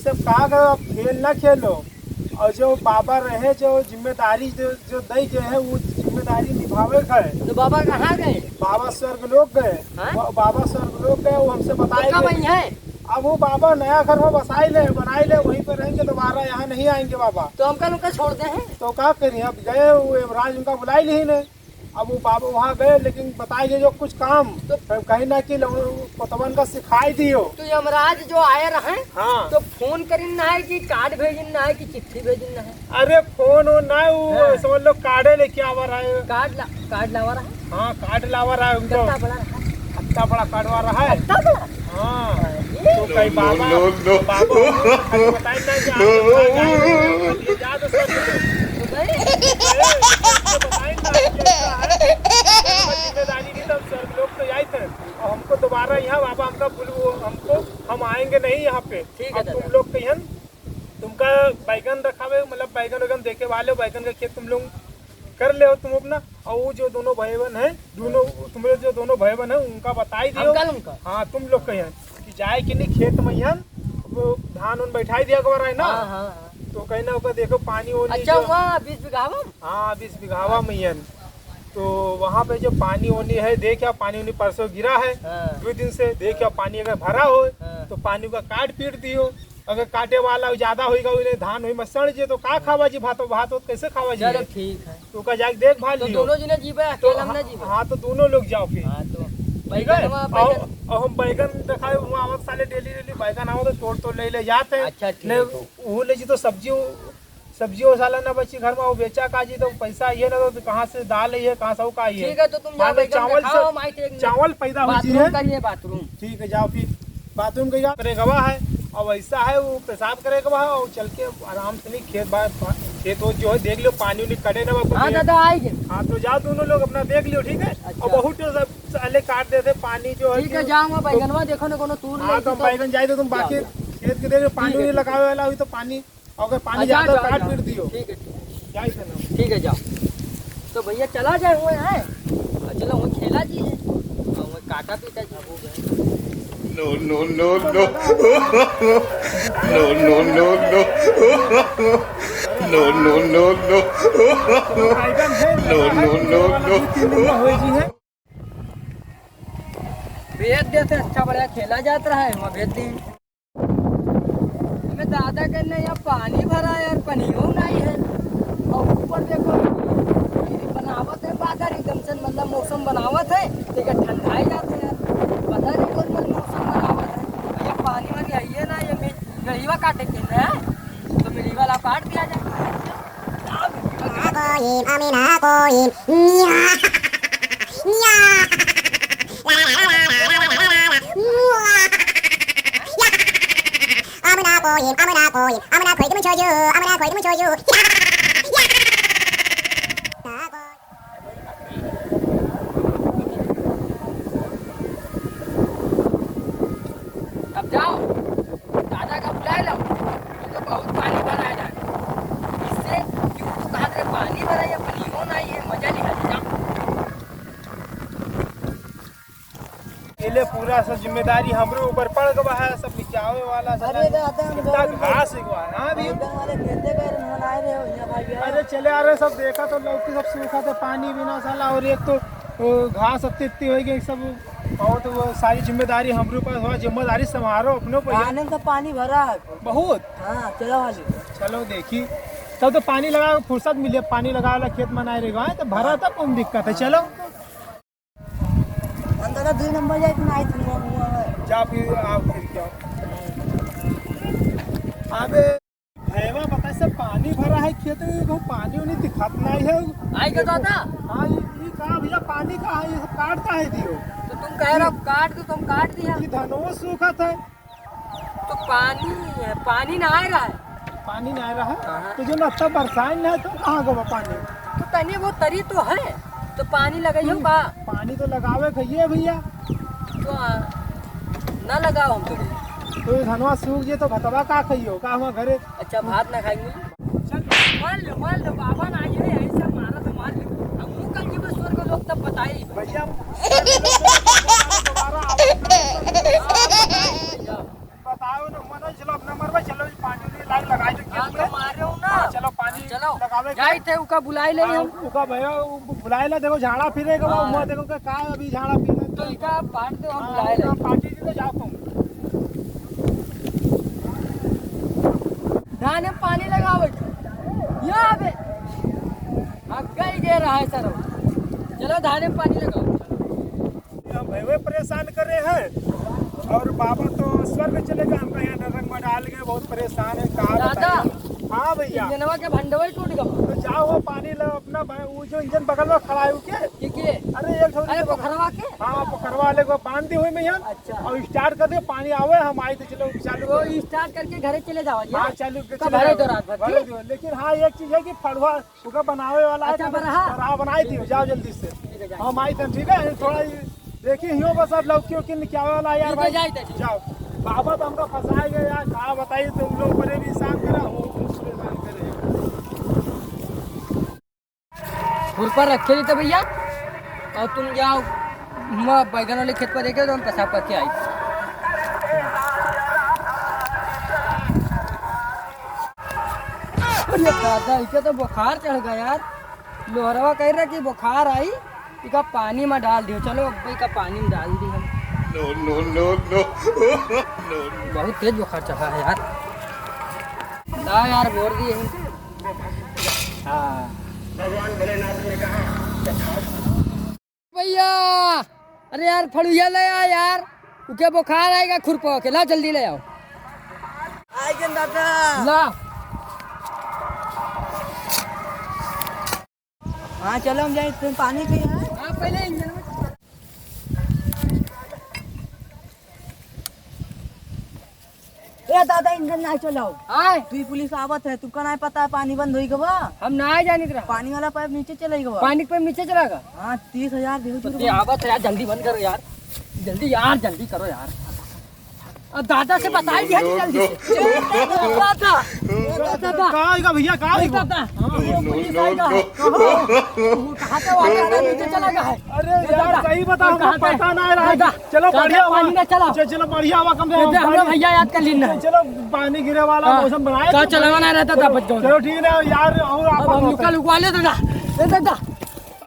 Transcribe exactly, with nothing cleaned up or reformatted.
जब कहा गया, अब खेल ना खेलो, और जो बाबा रहे, जो जिम्मेदारी जो, जो दई गए हैं, वो जिम्मेदारी निभावे के है। तो बाबा कहाँ गए? बाबा स्वर्ग लोक गए। हाँ? वो बाबा स्वर्ग लोक गए, वो हमसे बताए तो कब गए। आई हैं? अब वो बाबा नया घर में बसाई ले, बनाई ले, वहीं पे रहेंगे, दोबारा यहाँ नहीं आएंगे बाबा। तो हम कल उनका छोड़ दे हैं। तो का करी, अब गए, वो यमराज उनका बुलाई नहीं ने। अब वो बाबा वहाँ गए, लेकिन बताए जे जो कुछ काम तो कहीं ना कि लौ-, कोतवन का सिखाई दियो। तो यमराज जो आए रहे, हाँ। तो फोन करिन ना है कि कार्ड भेजिन ना है कि चिट्ठी भेजिन ना है? अरे फोन वो ना, वो हाँ। समझ लो कार्डे लेके आवा रहा है। कार्ड ला, कार्ड लावा रहा है? हाँ, कार्ड लावा रहा है उनको। कितना बड़ा रहा है? इतना बड़ा कार्ड वाला है। इतना बड़ा? हाँ। अरे। तो कहीं बाबा, no, no, no। बाबा खाली बताए ना कि आप लोग आ जाओ, ये जा तो सब। तो गए? तो बताए ना कि ऐसा है। जिम्मेदारी नहीं, तब सब लोग तो यही थे। और हमको दोबारा यहाँ बाबा हमका बोल-, वो हमको, हम आएंगे नहीं यहाँ पे। ठीक है अब तुम दादा। लोग कहीं तुमका बैगन रखावे, मतलब बैगन वैगन देखे वाले, बैगन का खेत तुम लोग कर ले हो तुम अपना। और वो जो दोनों भाई बहन हैं, दोनों, तुम्हारे जो दोनों भाई बहन हैं, उनका बताई दियो। अंकल उनका? हाँ, तुम लोग कहीं कि जाए कि नहीं खेत में यहाँ, वो धान उन बैठाई दिया गवा रहे ना। हाँ, हाँ, हाँ। तो कहीं ना ओकर देखो पानी ओनी अच्छा, जो वहाँ बीस बीघा में? हाँ, बीस बीघावा में ही है। तो वहाँ पे जो पानी ओनी है, देख क्या पानी ओनी परसों गिरा है, हाँ। दो दिन से, देख क्या पानी अगर भरा हो, हाँ। तो पानी का काट पीट दियो। अगर काटे वाला ज्यादा होइगा, उन्हें धान होई में सड़ जे, तो का खावा जी भात, भात होत कैसे खावा जी? चलो ठीक है। तो का जाके देख भाल तो लियो। दोनों जने जीबे, तो अकेला हम ना हाँ, जीबे। हाँ, तो दोनों लोग जाओ फिर। हाँ, तो ठीक है? बैगन वहाँ, और, बैगन। और हम बैगन दिखाए, वहाँ आवत साले डेली डेली बैगन आवत तो तोड़ तोड़ ले ले जाते हैं। अच्छा, ठीक नहीं, है। वो ले जी तो सब्जी, सब्जी वो साला ना बची घर में, वो बेचा का जी तो पैसा ये ना तो कहाँ से दाल है, कहाँ से वो का ये। ठीक है, तो तुम मान जाओ लो बैगन चावल दिखाओ, से, हम आए थे एक मिनट। चावल पैदा हो जी बाथरूम है। करिए, बाथरूम। ठीक है, जाओ फिर। बाथरूम के यहाँ करेगवा है, और वैसा है वो पेशाब करेगवा है, और चल के आराम से नहीं खेत बार, खेत वो जो है देख लियो, पानी उनी कटे ना बाबू हाँ जी। दादा, आइए। हाँ, तो जाओ दोनों लोग अपना देख लियो, ठीक है? अच्छा। और बहुत जो सब साले काट देते पानी जो है ठीक है, जो जाऊँगा बैगनवा, देखो ना कोनो तूर हाँ, ले तो तो बैगन जाए तो तुम जाओ, बाकी जाओ। खेत के देख लियो, पानी ठीक है, उनी ठीक है। लगावे वाला हुई तो पानी अगर पानी अच्छा, ज्यादा जाओ, काट जाओ। पीट दियो। ठीक है, ठीक है। जाए से ना। ठीक है, जाओ। तो भैया चला जाए हुए हैं। और चलो, वो खेला जी है। और वो काका पीटा जी हो गए। No, no, no, no। No, no, no, no। No, no, no, no। No, no, no, no। तीन दिन में होए जी है। भेज देते, अच्छा बढ़िया खेला जात रहा है, वहाँ भेज दी। हमें दादा के ने यहाँ पानी भरा है यार, पानियो नहीं है। और ऊपर देखो, ये बनावत है बादल एकदम से, मतलब मौसम बनावत है, तो ये ठंडा ही जाते हैं यार। पता नहीं कौन कौन मौसम बनावत है। ये पानी वानी आइए ना, ये मे-, मेहवा काटे के ना, तो मेहवा ला काट दिया जाए। अब जाओ, दादा का बुलाए लाओ, तो बहुत पानी भरा है। इससे क्यों कहा थे पानी भरा, ये पानी होना, ये मजा नहीं आता। ये ले पूरा सब जिम्मेदारी हमरे ऊपर पड़ गवा है, सब निचावे वाला सब अरे है। दादा, हम इतना गाँव घास हुआ है, हाँ भी। गाँव वाले खेते गए रहे, हम आए रहे हो, यहाँ भाग गया। अरे चले आ रहे सब, देखा तो लौकी सब सूखा था, पानी बिना साला, और एक तो वो घास इतनी इतनी हो गई सब, और तो वो सारी जिम्मेदारी हमरे ऊपर हुआ, जिम्मेदारी संभालो अपने ऊपर। आने तो पानी भरा है। बहुत। हाँ, चलो वाली। चलो देखी, तब तो पानी लगा फुर्सत मिली, पानी लगा वाला खेत मनाए रहेगा, तो भरा तब कौन दिक्कत है, चलो। हम दादा दो नंबर जाए तो नहीं, तुम हुआ है। जा फिर, आओ फिर क्या? अबे भैया, पता है सब पानी भरा है खेत में, वो पानी उनी दिखात नहीं है। आई के दादा? हाँ, ये, ये कहाँ भैया पानी कहाँ है? ये सब काट काहे दियो? तो तुम कह रहे हो काट दो, तुम काट दिया। ये धनवा सूखत है। तो पानी, पानी ना आ रहा है। पानी ना आ रहा है? हाँ। तो जो ना तब बरसात ना है तो कहाँ गवा पानी? तो तनी वो तरी तो है, तो पानी लगाइयो हम्म, का? पानी तो लगावे खइए भैया। तो आ, ना लगाओ हम तो। तो ये धनवा सूख जे तो भतवा का खइयो? का हम घरे अच्छा, भात ना खाएंगे। चल। मान लो, मान लो, बाबा ना आइए, यही सब मारा तो मान लो। अब मुँह का जीव स्वर्ग लोग तब बताए। भैया, दोबारा आओ। बताओ ना, मनो चलो अपना मरवा, चलो लगावे के। जाई थे, उका बुलाए ले हाँ, हम। उका भैया, उ बुलाए ला, देखो, झाड़ा फिरेगा, वो हाँ। मुँह देखो, का, का अभी झाड़ा फिरे। तो इका पाट दो, हम हाँ, बुलाए ले। उका पाटी जी तो जाओ तुम। धाने में पानी लगावे। यो अबे। हाँ, गई दे रहा है सर। चलो, धाने में पानी लगाओ। हम भैया परेशान कर रहे हैं और बाबा तो स्वर्ग चले गए, हमका यहाँ नरक में डाल गए, बहुत परेशान है। कहाँ दादा, बताएं? हाँ भैया। इंजनवा के भंडवा ही टूट गवा। तो जाओ, वो पानी ला अपना भाई, वो जो इंजन बगल में खड़ा है, वो के? के, के? अरे, एक ठो अरे, इंजन बगल पोखरवा के? हाँ, पोखरवा वाले को बांध दी हुई मैं यहाँ। अच्छा। और स्टार्ट कर दे, पानी आवे, हम आई तो चलो चालू तो करो। स्टार्ट करके घरे चले जाओ, हाँ, चालू के कब चले भरे जाओ। दो रात भर, भरे ठीक? दो। लेकिन हाँ, एक चीज है कि फड़वा ओका बनावे वाला है, अच्छा, तो बरहा? बरहा बनाई दियो, जाओ जल्दी से। ठीक है, जाओ। हम आई थे, ठीक है, थोड़ा ये देखिए, हियो बस अब लौकी ओकी निकाले वाला है यार ठीक है, भाई। जाए थे। जाओ। बाबा तो हमका फंसाए गए यार, का बताइए, तुम लोग बड़े भी इंसान करे, वो भी इंसान करे। खुरपा रखे ली तो भैया, और तुम जाओ, मैं बैगन वाले खेत पर देखे तो हम पेशाब करके आई। अरे दादा, इके तो बुखार चढ़ गया यार। लोहरवा कह रहा कि बुखार आई, इका पानी में डाल दियो। चलो, अब इका पानी में डाल दी हम। No, no, no, no। बहुत तेज बुखार चढ़ा है यार। ला यार, बोर दिए हैं। हाँ। भैया, अरे यार, फड़ुइया ले आ यार, उके बुखार आएगा, खुरपा के, ला जल्दी ले आओ। आइगन दादा। ला। हाँ, चलो हम जाए, तुम पानी पिए हैं? हाँ, पहले इंजन में। ए दादा, इंजन ना चलाओ। आए। तू ही पुलिस आवत है, तुमका ना पता है पानी बंद होई गवा? हम ना जानित रहा। पानी वाला पाइप नीचे चलाई गवा। पानी के पाइप नीचे चला गा? हाँ, तीस हजार दे तो दे। आवत है यार, जल्दी बंद करो यार, जल्दी यार, जल्दी करो यार। अब दादा से बताई दिया कि जल्दी से। दादा, दादा, का आएगा भैया, का आएगा? दादा, हाँ, वो पुलिस आएगा। कहाँ? वो कहाँ से वाला है? नीचे चला गया है। अरे यार, दादा, सही बता, हमको कहाँ पे? पता ना रहा। दादा, चलो, दादा, बढ़िया हुआ। पानी में चला। चलो, चलो, बढ़िया हुआ, कम से कम दादा, हम पानी भैया याद कर लीन ना। चलो, पानी गिरे वाला हाँ। मौसम बनाए का थे। चलावा ना रहता था, बच गया। चलो, ठीक है यार, और अब आपस हम में लुका लुकवा ले दादा। ए दादा,